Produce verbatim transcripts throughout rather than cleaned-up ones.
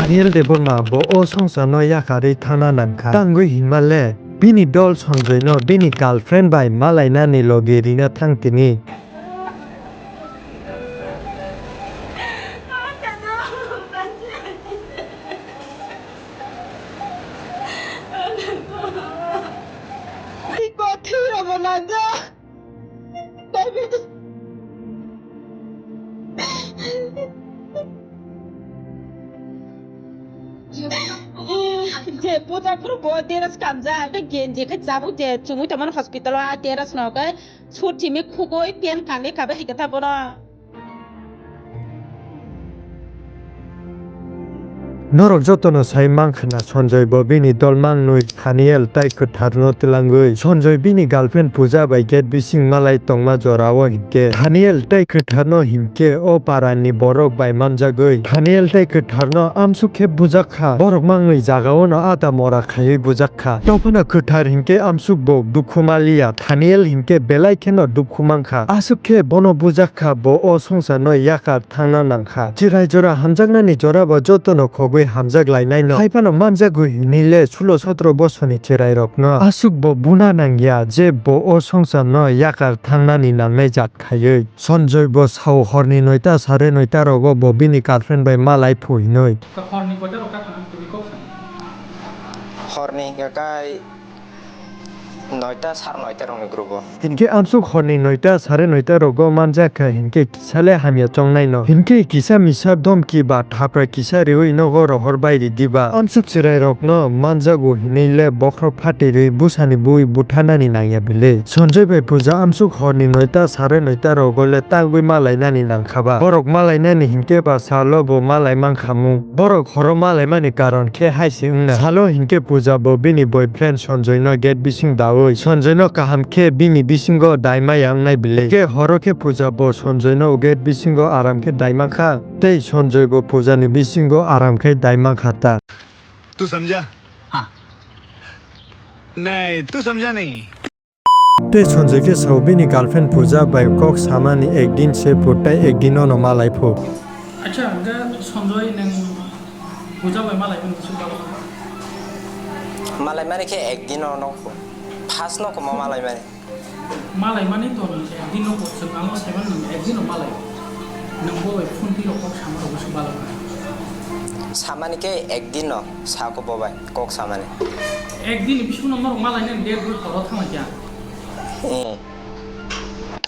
Daniel Debbarma bo o songsarno yakarwi thangna nangkha. Tangwi hinmale bini dol Sanjoyno bini girlfriend bai malainani logi rina thang tini. Je puja phuru bo dress kanjak, genji khe chabuk je chumui tongmani hospital o, a dress no khe sut simi khugui pen kanwi kabe hai khe ta bono. Norok jotono sai mankha na, Sanjoy bo bini dol mangnwi Daniel tei Kwtharno twlangwi. Sanjoy bini girlfriend Puja bai gate bising malai tongma jorao hinkhe Daniel tei Kwtharno hinkhe o parani borok bai manjagwi. Daniel tei Kwtharno amsuk khe bujak kha, borok mangnwi jagaono ada mora khaiwi bujak kha. Tophano Kwthar hinkhe amsuk bo dukhu maliya, Daniel hinkhe belai kheno dukhu mankha. Aswk khe bono bujak kha, bo o songsarno yakar thangna nangkha. Chirai jora hamjaknani jorabo jotono khogwi hamjak lainaino. Haiphano manjagwi hinwi le sulo sotro bosorni chirairokno aswk bo buna nangya je bo o songsarno yakar thangnani nangnai jat khaiwi. Sanjoy bo sao horni noita sare noita rogo bo bini girlfriend bai malai phu hinwi. Horni koita rok ta thang twi kok sa. Horni hingka kai noita sar noita rokni group o. Hinkhe amsuk horni noita sare noita rogo manjak kha hinkhe kisa le hamya chongnaino. Hinkhe kisa misa domki ba thapra kisa riwi nogo rohor bai ridi ba. Amsuk chwrai rokno manjago hinwi le bokhorok phatirwi bwsani bui butharnani nangya bile. Sanjoy bai Puja amsuk horni noita sare noita rogo le tangwi malainani nangkha ba. Borok malainani hinkhe ba salo bo malai mankha mu. Borok horo malaimani karon khe hai se wngna. Salo hinkhe Puja bo bini boyfriend Sanjoy no gate bising daui. Sanjoy no kaham khe bini bisingo daima ya wngnai bile. Khe horo khe Puja bo Sanjoy no gate bisingo aram khe daima kha. Tei Sanjoy bo Puja ni bisingo aram khe daima kha ta. तू समझा? हाँ। नहीं, तू समझा नहीं। Tei Sanjoy khe sao bini girlfriend Puja bai kok samani ekdin se phu tei ekdin no malai phu. Acha, hwnkhe Sanjoy nwng Puja bai malai mani bwswk balo? Malai mani khe ekdin no nokho. First nokho ma malai mani. Malai mani to nwng ekdin nokho, chwng ano saiman nwng ekdin no malai. Nwng bo bai phone twi rok kok sama rok bwswk balo kha. Samani khe ekdin no sako bo bai kok samani. Ekdin ni bisingo norok malai nani date rwi horo thanglaikha. Hmm.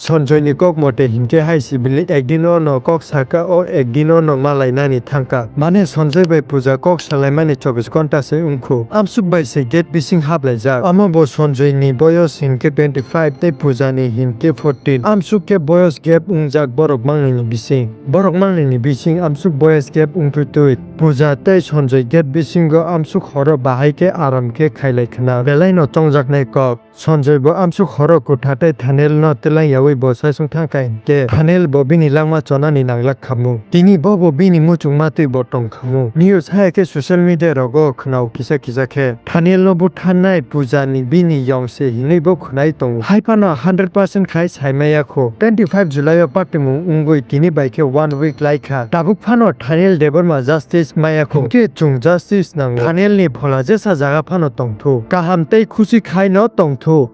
Sanjoy ni kok mote hinkhe hai se bini ekdin o no kok saka, o ekdin o no malai nani thangkha. Mane Sanjoy bai Puja kok salaimani chobbish ghonta se wngkhu. Amsuk bai se gate bising haplaijak. Omo bo Sanjoy ni boyos hinkhe twenty five tei Puja ni hinkhe fourteen. Amsuk khe boyos gap wngjak borok mangnwi ni bising. Borok mangnwi ni bising amsuk boyos gap wngtwi twi. Puja tei Sanjoy gate bisingo amsuk horo bahai khe aram khe khailai khna. Belai no chongjaknai kok. Sanjoy bo amsuk horo Kwthar tei Daniel no twlang yaui bo saichung thang kha hinkhe Daniel bo bini langma chonani nanglak khamu. Tini bo bo bini muchung matwi bo tong khamu. News hai khe social media rogo khwnao kisa kisa khe Daniel no butharnai Puja ni bini yong se hinwi bo khwnai tongo. Hai phano hundred percent khai sai maya kho. Twenty five July o patimung wngwi tini bai khe one week lai kha. Tabuk phano Daniel Debbarma justice maya kho. Hinkhe chwng justice nango. Daniel ni phola jesa jaga phano tongthu. Kaham tei khusi khai no tongthu.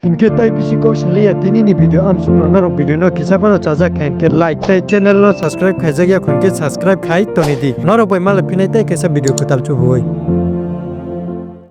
Hinkhe tai bisi kok saliya tini ni video amsuk no norok video no kisa phano chajak kha hinkhe like tei channel no subscribe khaijak ya kho hinkhe subscribe khai toni di. Norok bai malai phinai tei kaisa video kwtal chubuwi.